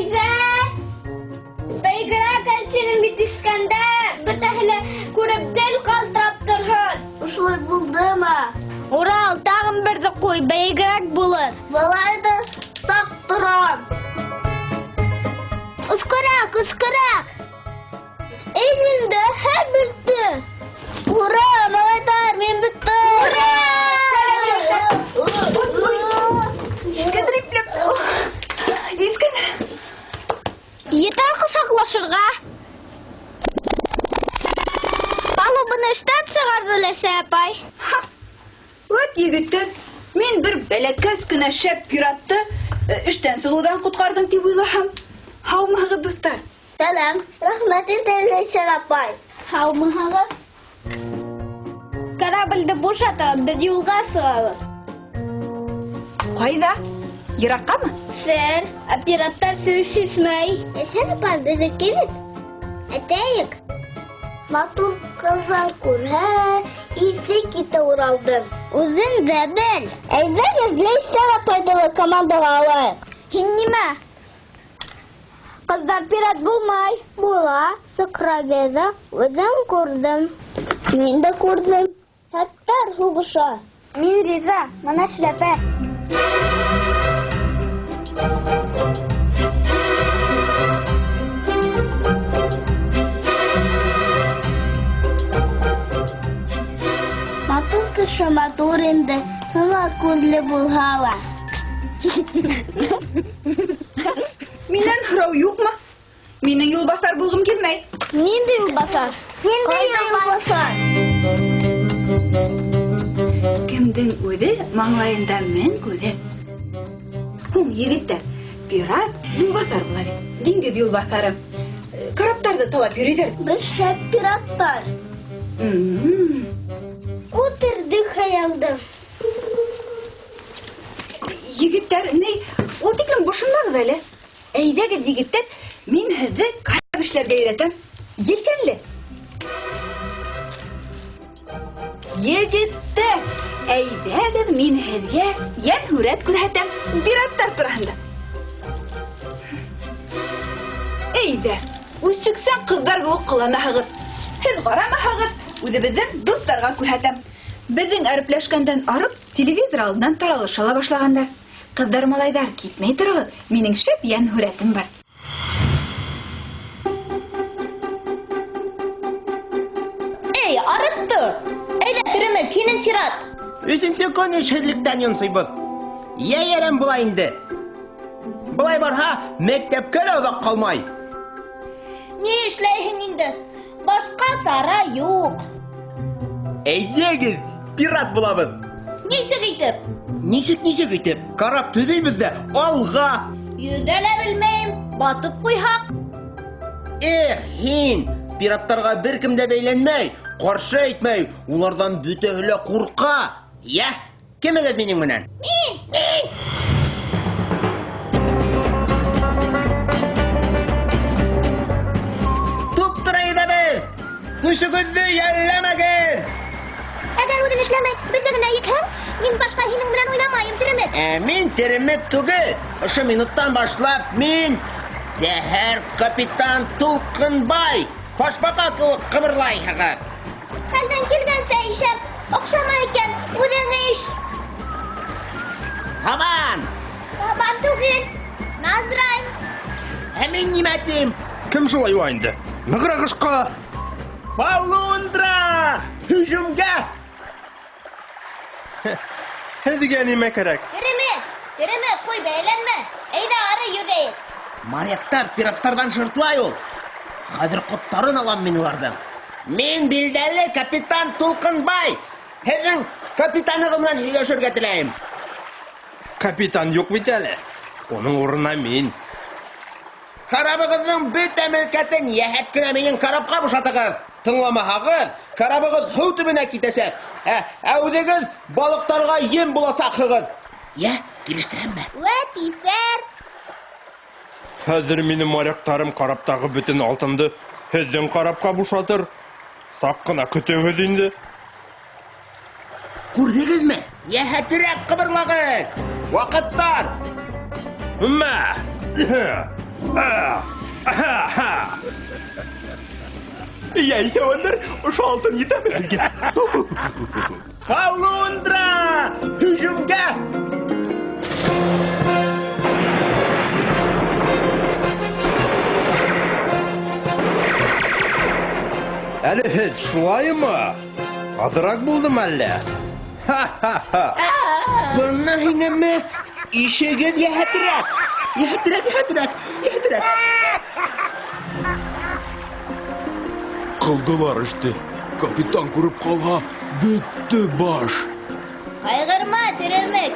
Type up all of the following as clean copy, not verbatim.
Әйҙә! Бәйгерәк синең бит, Искәндәр! Бөтәһе лә күреп дер ҡалтырап торһон. Ошолай булдымы? Урал, тағын берҙе ҡуй, бәйгерәк булыр. Былай ҙа саҡ торам. Өҫкәрәк, өҫкәрәк! Инде һәр бөттө. Ура, малайҙар, мин бөттөм! Ура! Искәндәр ипләп. Искәндәр. Етәр ҡосаҡлашырға. Палубаны эштән сығарҙы Ләйсән апай. Вәт егеттәр, мин бер бәләкәс кенә шәп пиратты эштән сығыуҙан ҡотҡарҙым тип уйлаһам. Һаумыһығыҙ, дуҫтар? Сәләм. Рәхмәт инде, Ләйсән апай. Һаумыһығыҙ. Кораблде бушатығыҙ, беҙ юлға сығабыҙ. Ҡайҙа? Йыраҡҡамы? Сер, ә пираттар сер сисмәй. Ләйсән апай беҙҙеке бит. Әйтәйек. Матур ҡыҙҙар күрһә, иҫе китә Уралдың. Үҙең дә бел. Әйҙәгеҙ, Ләйсән апайҙы ла командаға алайыҡ. Һин нимә? Ҡыҙҙар пират булмай. Була, Сокроведа үҙем күрҙем. Мин дә күрҙем. Хәттәр һуғыша. Мин риза, мына эшләпә. Матур кеше матур инде, һыңар күҙле булһа ла. Минән һорау юҡмы? Минең юлбаҫар булғым килмәй. Ниндәй юлбаҫар? Ниндәй юлбаҫар? Кемдең үҙе маңлайында мең күҙе? Һуң, егеттәр, пират юлбаҫар була бит. Диңгеҙ юлбаҫары. Караптарҙы талап йөрөйҙәр. Беҙ шәп пираттар. Үтерҙе хыялды. Егеттәр, ни, ул тиклем бошонмағыҙ әле. Әйҙәгеҙ, егеттәр, мин һеҙҙе карап эшләргә өйрәтәм. Елкәнле. Егеттәр, әйҙәгеҙ, мин һеҙгә йән һүрәт күрһәтәм. Пираттар тураһында. Әйҙә, үсексән ҡыҙҙар кеүек ҡыланаһығыҙ. Һеҙ ҡарамаһағыҙ, үҙебеҙҙең дуҫтарға күрһәтәм. Беҙҙең әрепләшкәндән арып, телевизор алдынан таралыша ла башлағандар. Ҡыҙҙар, малайҙар, китмәй тороғоҙ, минең шәп йән һүрәтем бар. Эй, арытты! Әйҙә, теремек, һинең сират. Өсөнсө көн эшһеҙлектән йонсойбоҙ. Йәй әрәм була инде. Былай барһа, мәктәпкә лә оҙаҡ ҡалмай. Ни эшләйһең инде? Башҡа сара юҡ. Әйҙәгеҙ, пират булабыҙ. Нисек итеп? Нисек, нисек итеп? Карап төҙөйбөҙ ҙә алға. Йөҙә лә белмәйем, батып ҡуйһаҡ. Эх, һин! Пираттарға бер кем дә бәйләнмәй, ҡаршы әйтмәй, уларҙан бөтәһе лә ҡурҡа. Йә, кемегеҙ минең менән? Мин! Мин! Туп-тура йөҙәбеҙ! Көсөгөҙҙө йәлләмәгеҙ! Әгәр үҙең эшләмәй, беҙҙе генә екһәң, мин башҡа һинең менән уйнамайым, теремек. Ә мин теремек түгел. Ошо минуттан башлап мин зәһәр капитан Тулҡынбай. Ташбаҡа кеүек ҡыбырлайһығыҙ. Хәлдән килгәнсә ишәм, оҡшамай икән, үҙең иш. Табан! Табан түгел, Назрай. Ә мин нимә тим? Кем шулай юа инде? Нығыраҡ ышҡа! Полундра! Һөжүмгә! Һеҙгә нимә кәрәк? Теремек, теремек, ҡуй бәйләнмә. Әйҙә ары йөҙәйек. Моряктар пираттарҙан шыртлай ул. Хәҙер ҡоттарын алам мин уларҙың. Мин билдәле капитан Тулҡынбай. Һеҙҙең капитанығыҙ менән һөйләшергә теләйем. Капитан юҡ бит әле. Уның урынына мин. Карабығыҙҙың бөтә мөлкәтен йәһәт кенә минең карапҡа бушатығыҙ. Тыңламаһағыҙ, карабығыҙ һыу төбөнә китәсәк. Ә үҙегеҙ балыҡтарға ем буласаҡһығыҙ. Йә, килештерәмме? Вәт иҫәр. Хәҙер минең моряктарым караптағы бөтөн алтынды һеҙҙең карапҡа бушатыр. Саҡ ҡына көтөгөҙ инде. Күрҙегеҙме? Йәһәтерәк ҡыбырлағыҙ. Ваҡыттар. Мә! Йә, икәүәндәр, ошо алтын етәме һеҙгә? Полундра! Һөжүмгә! Әле һеҙ шулаймы? Аҙыраҡ булдым әллә? Ха-ха-ха! Бына һиңәме? Ишегеҙ йәһәтерәк! Йәһәтерәк, йәһәтерәк, йәһәтерәк! Ҡылдылар эште. Капитан күреп ҡалһа, бөттө баш. Ҡайғырма, теремек.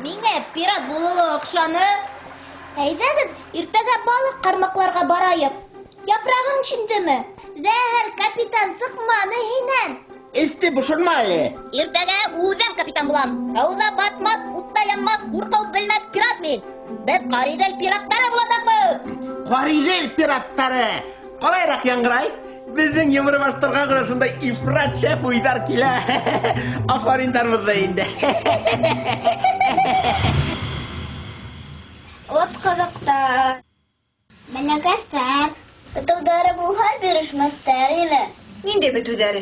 Миңә пират булыуы оҡшаны. Әйҙәгеҙ, иртәгә балыҡ ҡармаҡларға барайыҡ. Япрағың шиндеме? Зәһәр капитан сыҡманы һинән. Эсте бошорма әле. Иртәгә үҙем капитан булам. Һыуҙа батмаҫ, утта янмаҫ, ҡурҡыу белмәҫ пират мин. Беҙ Ҡариҙел пираттары буласаҡбыҙ. Ҡариҙел пираттары. Ҡалайыраҡ яңғырай? Беҙҙең йомро баштарға ғына шундай ифрат шәп уйҙар килә. Афариндарбыҙ ҙа инде. Ут ҡыҙыҡтар. Бәләкәстәр. Бөтөүҙәре булһа бирешмәҫтәр ине. Ниндәй бөтөүҙәре?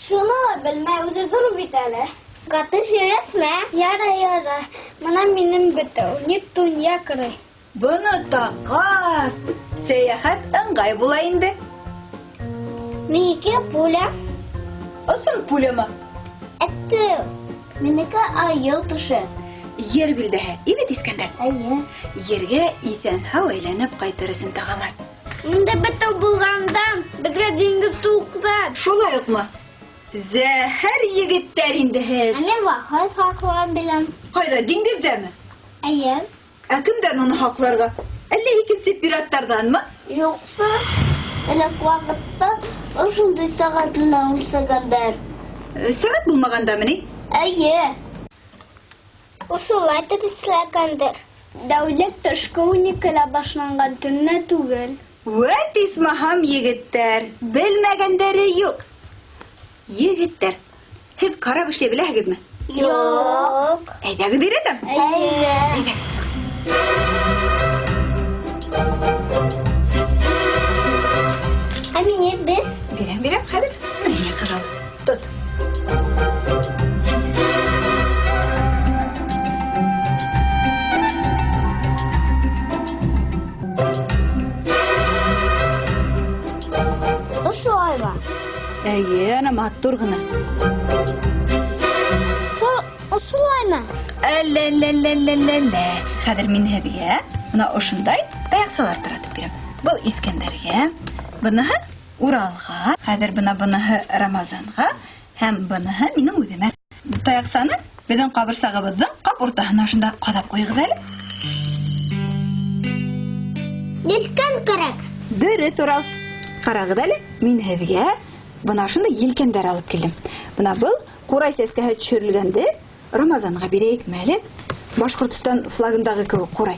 Шуны ла белмәй, үҙе ҙур бит әле. Ҡаты һөйләшмә. Ярай, ярай. Бына минең бөтөү. Ни тун якоры. Быны таҡҡас, сәйәхәт ыңғай була инде. Минеке пуля. Ысын пулямы? Әттеү. Минеке айыу теше. Ер билдәһе, ибет Искәндәр. Эйе. Ергә иҫән-һау әйләнеп ҡайтыр өсөн тағалар. Унда бөтөү булғандан беҙгә диңгеҙ тулҡҙар. Шулай уҡмы? Зәһәр егеттәр инде һеҙ. Ә мин ваҡыт һаҡлап беләм. Ҡайҙа, диңгеҙҙәме? Эйе. Ә кемдән уны һаҡларға? Әллә икенсе пираттарҙанмы? Юҡсы, элек ваҡытта ошондай сәғәт менән үлсәгәндәр. Сәғәт булмағандамы ни? Эйе. Ошолай тип эшләгәндәр. Дәүләт төшкө 12-лә башланған, төнлә түгел. Вәт исмаһам, егеттәр, белмәгәндәре юҡ. Егеттәр, һеҙ карап эшләй беләһегеҙме? Юҡ. Әйҙәгеҙ өйрәтәм. Әйҙә. Әйҙә. Ә мине бир. Бирәм, бирәм, хәҙер. Менә ҡыҙыл. Тот. Ошолаймы? Эйе, ана матур ғына. Ошолаймы? Әллә-лә-лә-лә-лә-лә. Хәҙер мин һеҙгә бына ошондай таяҡсалар таратып бирәм. Был Искәндәргә, быныһы Уралға, хәҙер бына быныһы Рамазанға һәм быныһы минең үҙемә. Таяҡсаны беҙҙең ҡабырсағыбыҙҙың ҡап уртаһына ошонда ҡаҙап ҡуйығыҙ әле. Елкән кәрәк. Дөрөҫ, Урал. Ҡарағыҙ әле, мин һеҙгә бына ошондай елкәндәр алып килдем. Бына был ҡурай сәскәһе төшөрөлгәнде Рамазанға бирәйекме әле? Башҡортостан флагындағы кеүек ҡурай.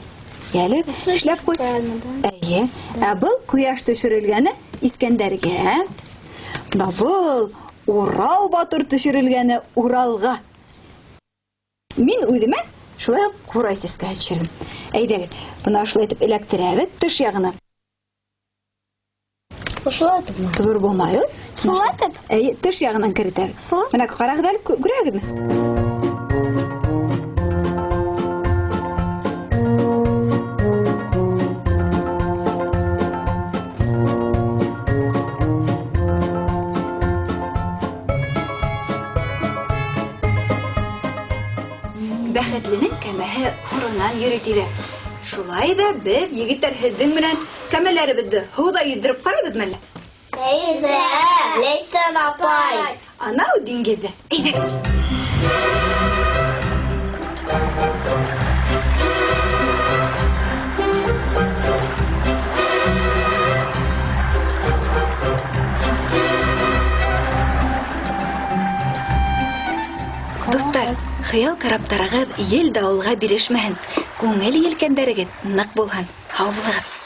Әле эшләп ҡуй. Эйе. Ә был ҡояш төшөрөлгәне Искәндәргә. Бына был Урал батыр төшөрөлгәне Уралға. Мин үҙемә шулай уҡ ҡурай сәскәһе төшөрҙөм. Әйҙәгеҙ, бына шулай итеп эләктерәбеҙ тыш яғына. Ошолай итепме? Ҙур булмай ул. Шулай итеп? Эйе, тыш яғынан керетәбеҙ. Шулай? Бына ҡарағыҙ әле, күрәһегеҙме? Бәхетленең кәмәһе һоронан йөрөй тиҙәр. Шулай ҙа беҙ, егеттәр, һеҙҙең менән кәмәләребеҙҙе һыуҙа йөҙҙөрөп ҡарайбыҙмы әллә? Әйҙә, Ләйсән апай. Анау диңгеҙҙә. Әйҙә. Дуҫтар, хыял караптарығыҙ ел дауылға бирешмәһен, күңел елкәндәрегеҙ ныҡ булһын. Һау булығыҙ.